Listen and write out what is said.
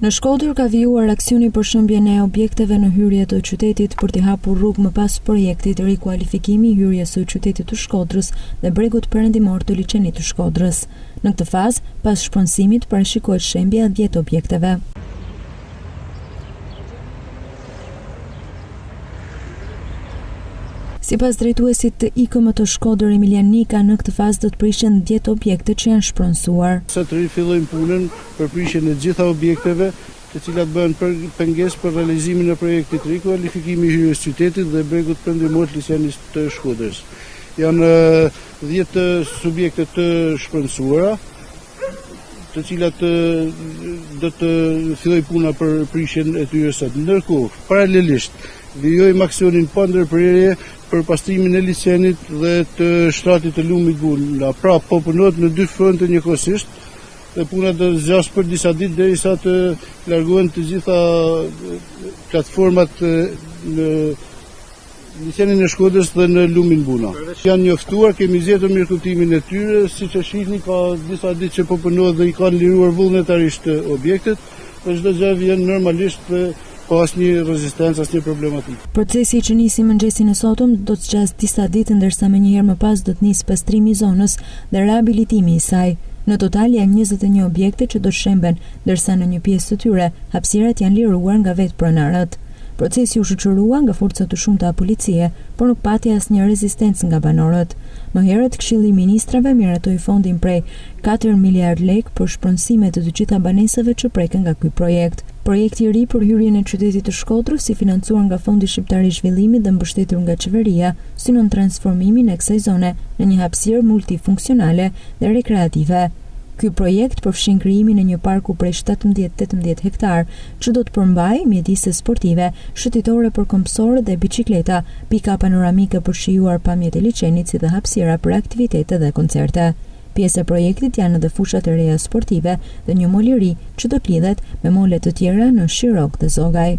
Në Shkodër ka vijuar aksioni për shembjen e objekteve në hyrje të qytetit për t'i hapur rrugë më pas projektit Rikualifikimi i hyrjes së qytetit të Shkodrës dhe bregut perëndimor të liqenit të Shkodrës. Në këtë fazë, pas shpronësimit parashikohet shembja e dhjetë objekteve. Sipas drejtuesit të IKMT Shkodër Emilian Nika, në këtë fazë do të prishen dhjetë objekte që janë shpronësuar. Sot rifillojmë punën për prishjen e të gjitha objekteve, të cilat bëhen pengesë për realizimin e projektit Rikualifikimi i hyrjes së qytetit dhe bregut perëndimor të liqenit të Shkodrës. Janë dhjetë subjekte të shpronësuara, të cilat do të fillojë puna për prishjen e tyre sot. Ndërkohë, paralelisht, vijojmë aksionin pa ndërprerje për pastrimin e liqenit dhe të shtratit të lumit Buna. Pra, po punohet në dy fronte njëkohësisht dhe puna do të zgjasë për disa ditë derisa të largohen të gjitha platformat në Liqenin e Shkodrës dhe në lumin Buna. Janë njoftuar, kemi gjetur mirëkuptimin e tyre, siç e shihni ka disa ditë që po punohet dhe i kanë liruar vullnetarisht objektet dhe çdo gjë vjen normalisht dhe pa asnjë rezistencë, asnjë problematikë. Procesi që nisi mëngjesin e sotëm do të zgjasë disa ditë ndërsa menjëherë më pas do të nisë pastrimi i zonës dhe rehabilitimi i saj. Në total janë 21 objekte që do të shemben, ndërsa në një pjesë të tyre, hapësirat janë liruar nga vetë pronarët. Procesi u shoqërua nga forca të shumta policie, por nuk pati asnjë rezistencë nga banorët. Më herët, Këshilli i Ministrave miratoi fondin prej katër miliardë lekë për shpronësime të të gjitha banesave që preken nga ky projekt. Projekti i ri për hyrjen e qytetit të Shkodrës, i financuar nga Fondi Shqiptar i Zhvillimit dhe mbështetur nga qeveria, synon transformimin e kësaj zone në një hapësirë multifunksionale dhe rekreative. Ky projekt përfshin krijimin e një parku prej 17 18 hektarë, që do të përmbajë mjedise sportive, shëtitore për këmbësorë dhe biçikleta, pika panoramike për shijuar pamjet e liqenit si dhe hapësira për aktivitete dhe koncerte. Pjesë e projektit janë edhe fushat e reja sportive dhe një mol i ri që do të lidhet me mole të tjera në Shirokë dhe Zogaj.